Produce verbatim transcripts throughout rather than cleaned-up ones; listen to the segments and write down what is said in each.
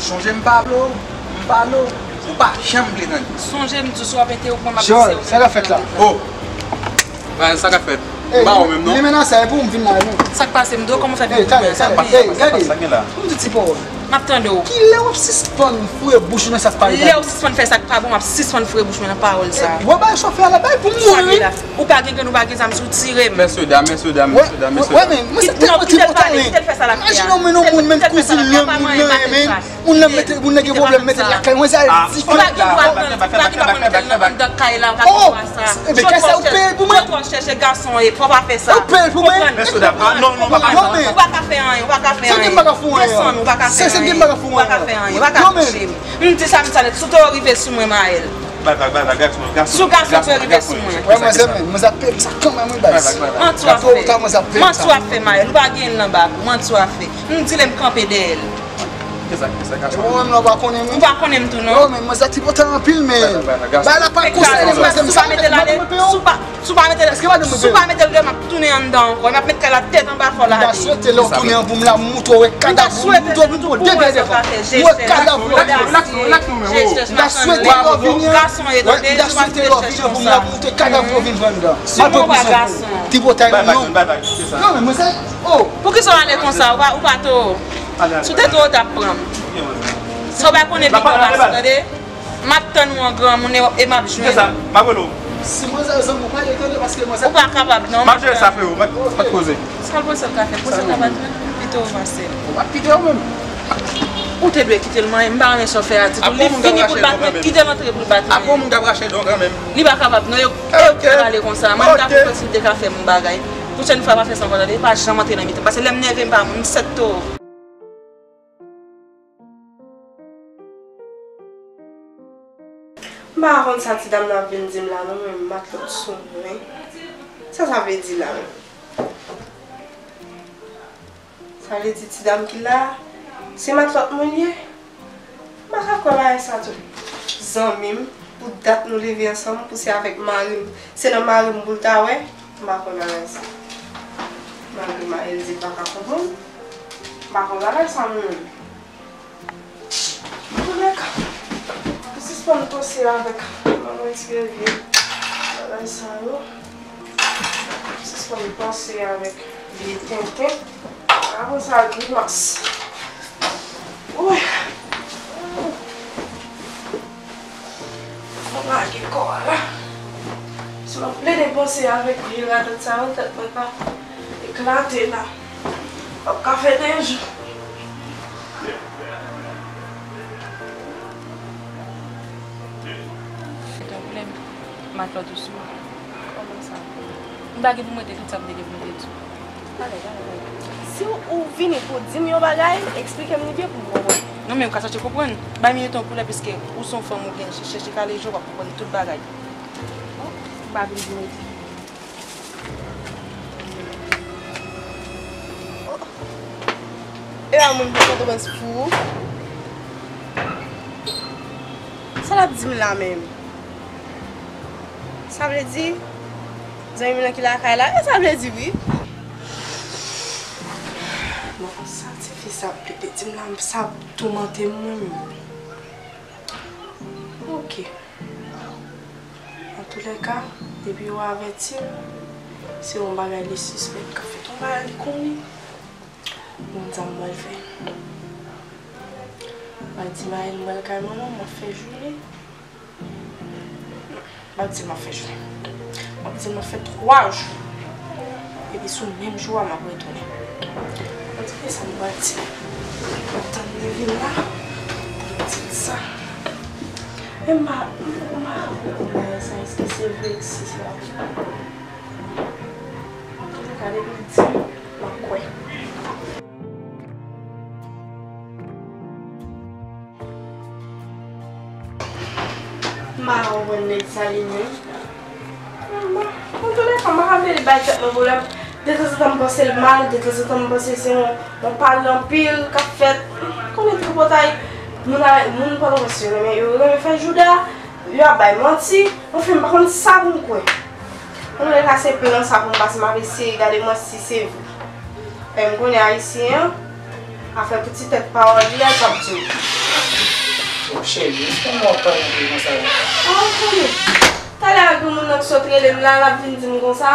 Sonje m pale w, m pale w, ou pa janm vle tande. Sonje m di w si w ap entewope mwen, m ap Jòl, sa k ap fèt la? Oh! Sa k ap fèt? M pa wè menm non. Li mennen sa, e pou m vin la menm. Sa k pase m di w, kòman w fè vin pou mwen? Sa k pase? Gade, m di ti pawòl. M ap tande w. Kilè w ap sispann foure bouch ou nan sa k pa egale? Lè w sispann fè sa k pa bon, m ap sispann foure bouch mwen nan pawòl sa. Wè bagay sa w fè a la, bagay pou mouri wi. Ou pa gen grenn, ou pa gen zam, si w tire m. Mesye dam, mesye dam, mesye dam, mesye dam. Wè men, mwen se tèlman ti pòtay. Kite l pale, kite l fè sa l ap fè a. Imajine w mennen yon moun menm kouzin li an, moun nan renmen, moun nan mete, moun nan gen pwoblèm, mete l lakay mwen, sa difisil la. Ou pa gen dwa pran, ou pa gen dwa pran mete l nan anndan kay la, ou pa gen dwa sa. Ebyen kay sa ou peye l pou mwen. Jodi a w chèche gason e fò w pa fè sa. Ou peye l pou mwen. Mesye dam, non, non, pa fè sa. Ou pa ka fè anyen, ou pa ka fè anyen. Desann, ou pa ka fè anyen. Ou pa ka fè anyen, ou pa ka touche m. M di sa, m di sa nèt, si w te rive sou mwen, Maël. Bay vag, bay vag, gason, gason. Si w gason, w te rive sou mwen. Wè, manzè, men, manzè ap peye m sa kanmenm, wi, baz. Manti w ap fè. Manti w ap fè, Maël. Ou pa gen l nan bak ou. Manti w ap fè. M di lè m kanpe dèyè l. Kisa, kisa, gason? Ou menm, non, ou pa konnen m, wi. Ou pa konnen m tou, non. Yo, men, manzè ti pòtay anpil, men. Bay vag, bay vag, gason. Bay la pa konsèy, manzè, m sa mete l ale. Si w pa mete l, si w pa mete l deyò, m ap tounen anndan ankò. M ap met kay la tèt anba fò la. M ta swete lè w tounen an pou m la, m moutre w wè kadav ou, m moutre w pou m de pye devan. M wè kadav ou. Relax, relax, relax nou men, oh. M ta swete lè w vini an. Wè, m ta swete lè w vini an pou m la, m moutre kadav ou vin pran anndan. M ap pran prizon pou ou. Ti pòtay non. Non, men mwen se, oh. Poukisa w ale konsa? Ou pa, ou pa toro. Si w te toro, w t ap pran m. Sa w pa konnen pi kòmanse, tande? M ap tann ou an granmoun e, e m ap jwenn ou. Kisa? M ap rele w. Si manzè zanmi w, pale tande, paske manzè. Ou pa kapab non. M ap jere sa, frero. Mèt, mèt koze. Sa l panse l ka fè? Panse l ka bat mwen? Pito w pase m. Ou pa pito w menm. Ou te dwe kite l manyen. M pa renmen sa w fè a ditou. Li vini pou l bat mwen, kite l antre pou l bat mwen. Apre yon moun k ap rache don kanmenm. Li pa kapab non. Yo, yo k fè l ale konsa. Mwen m ta kontan si l te ka fè m yon bagay. Pwochèn fwa pa fè sa ankò tande. Pa janm antre nan mitan. Paske lè m nève m pa moun. M sèt towo. M pa konn sa ti dam nan ap vin di m la non, men matlòt sou mwen. Sa sa vle di la menm? Sa vle di ti dam ki la a, se matlòt mwen l ye? M pa ka kwè bagay sa tou. Zanmi m, pou dat nou leve ansanm, pou se avèk mari m. Se nan mari m pou l ta wè, m pa kwè bagay sa. Malgre Maël di l pa ka konprann, m pa kwè bagay sa mwen menm. Antoulèka, m sispann panse avèk manman espere vye bagay sa yo. M sispann panse avèk vye tenten. Avan sa grimas. Woy. Fò m lage kò a la. Si m ap plede panse avèk vye radòt sa yo, tèt mwen ka eklate la. M ap ka fè de jou. Se yon pwoblèm. Matlòt ou sou. Kòman sa? M pa gen pou m rete tout sa m te gen pou m te di w. Pale, pale, pale. Si w, ou vini pou w di m yon bagay, eksplike m li byen pou m konprann. Non, men ou ka chache konprann. Bay minit yon koulè, piske ou se yon fanm, ou gen chèche kale je w, w ap konprann tout bagay. Bon, m pa vin di w rete. Oh. E a moun ki konn pran ti fou. Sa l ap di m la menm? Sa vle di, zanmi m nan ki lakay la, e sa vle di wi. Bon, sa tifi sa ap plede di m la, sa ap toumante m mwen menm. Ok. Antoulèka, depi yo avèti m, se yon bagay li sispèk k ap fèt, yon bagay li konnen. Bon, sa m pral fè. M pral di Maël m pral kay manman m, m ap fè jounen. M ap di l m ap fè jounen. M ap di l m ap fè twa jou. Epi sou menm jou a, m ap retounen. Antoulèka, sa m pral di. M ap tann li vin la pou m di l sa. E m pa, m pa konprann bagay sa, èske se vre, èske se pa vre? Antoulèka, depi l di m, m ap kwè. M pa konprann nèg sa li menm. Antoulèka, m pa ka vle li bay tèt mwen pwoblèm. Detanzantan m panse l mal, detanzantan m panse se yon, yon pale anpil k ap fèt. Konnen tripotay, moun a, moun Pòtoprens yo renmen, yo renmen fè jouda, yo ap bay manti. Anfen, m pa konn sa pou m kwè. Antoulèka, se plan sa pou m pase, m ap eseye gade mwen si se vre. E m konnen Ayisyen an, afè pou ti tèt pawòl li a, l p ap di w. Oh, cheri, èske w ap pale anpil konsa la? Oh, tande. Talè a gen moun nan ki sot rele m la, l ap vin di m konsa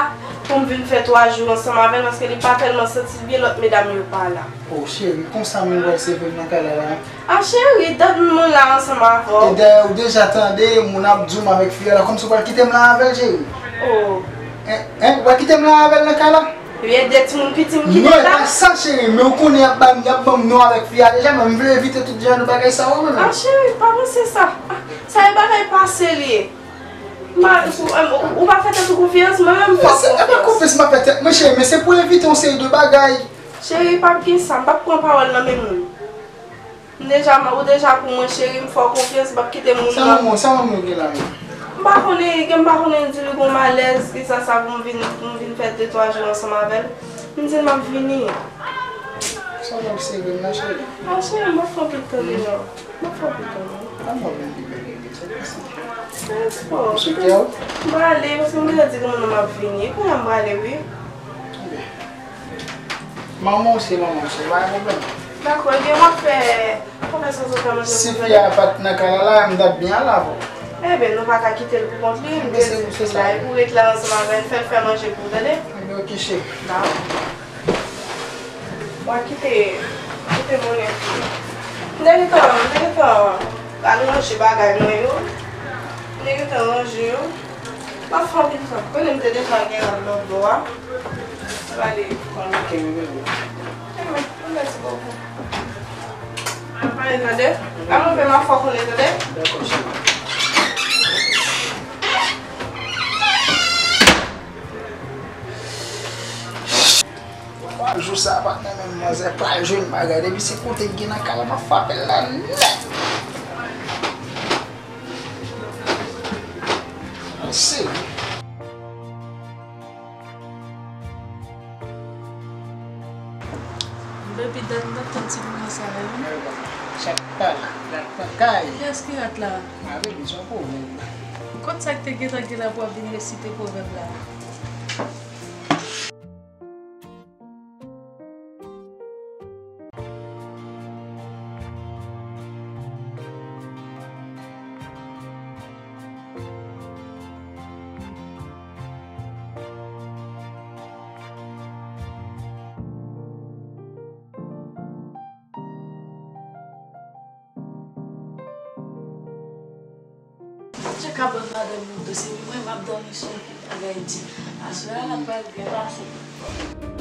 pou m vin fè twa jou ansanm avè l paske li pa tèlman santi l byen, lòt medam yo pa la. Oh, cheri, konsa moun pral seve m nan kay la la? Ah, cheri, dat moun la ansanm avè w. E dayè, ou deja tande moun ap di w m avèk fi a la, kòmsi w pral kite m la avè l, cheri. Oh. Hein, hein, ou pral kite m la avè l nan kay la? Ebyen, de timoun piti m kite l la. Non, e pa sa, cheri, men ou konnen y ap ban, y ap ban m non avèk fi a deja, men m vle evite tout jan de bagay sa yo, mwen menm. Ah, cheri, pa panse sa. Ah, sa e bagay pase l ye. Ma, ou, ou, ou pa fè tèt ou konfyans, mwen menm m fè w konfyans. E pa konfyans m ap fè tèt mwen, cheri, men se pou evite yon seri de bagay. Cheri, p ap gen sa, m p ap pran pawòl nan men moun. M deja, ou deja pou mwen, cheri, m fè w konfyans, m p ap kite moun nan. Sa manman, sa manman gen la menm? M pa konnen, gen m pa konnen, di li gon malèz, ki sa sa pou m vin, pou m vin fè de twa jou ansanm avè l. M di l m ap vini. Sa w ap sere m nan, cheri? Ah, cheri, m p ap fè anpil tan non. M p ap fè anpil tan non. An mwen menm ki bèl bebe, sa pase. Sa espò. M prale, paske m gentan di ke moun nan m ap vini. Kounye a m prale, wi. Byen. Manman w se manman w, cheri, pa gen pwoblèm. Dakò, ebyen, w ap fè, w ap fè sa w fè manje pou mwen. Si fi a pa t nan kay la, la, m t ap byen al avè w. Ebyen, nou pa ka kite l pou kont li, m te di fi la, e pou ret la ansanm avè n, fè l fè manje pou ou, tande? Ebyen, oke, cheri. Dakò. Mwen kite, kite monnen. M te gentan, m te gentan al ranje bagay mwen yo. M te gentan ranje yo. M ap fè anpil tan. Konnen m te deja gen rad lòt bò a. Mwen ale pran. Ok, m vini. Ebyen, mèsi bokou. Mwen pale tande. Al ouvri m ap fè w konnen tande. Dakò, cheri. Twa jou sa a, patnè, menm manzè pral jwenn bagay. Depi se kote l gen nan kay la, m ap frape l la nèt. Mèsi. Depi dat m t ap tann ti moman sa a, wi. Chat pa la, rat pa kay. Kiyès ki rat la? A, bebe, se yon pwovèb. Kot sa k te gentan gen la pou w ap vin resite pwovèb la? Bondye ka ban madanm yon do, se wi mwen m ap dòmi sou bagay di. Aswè a la pral byen pase.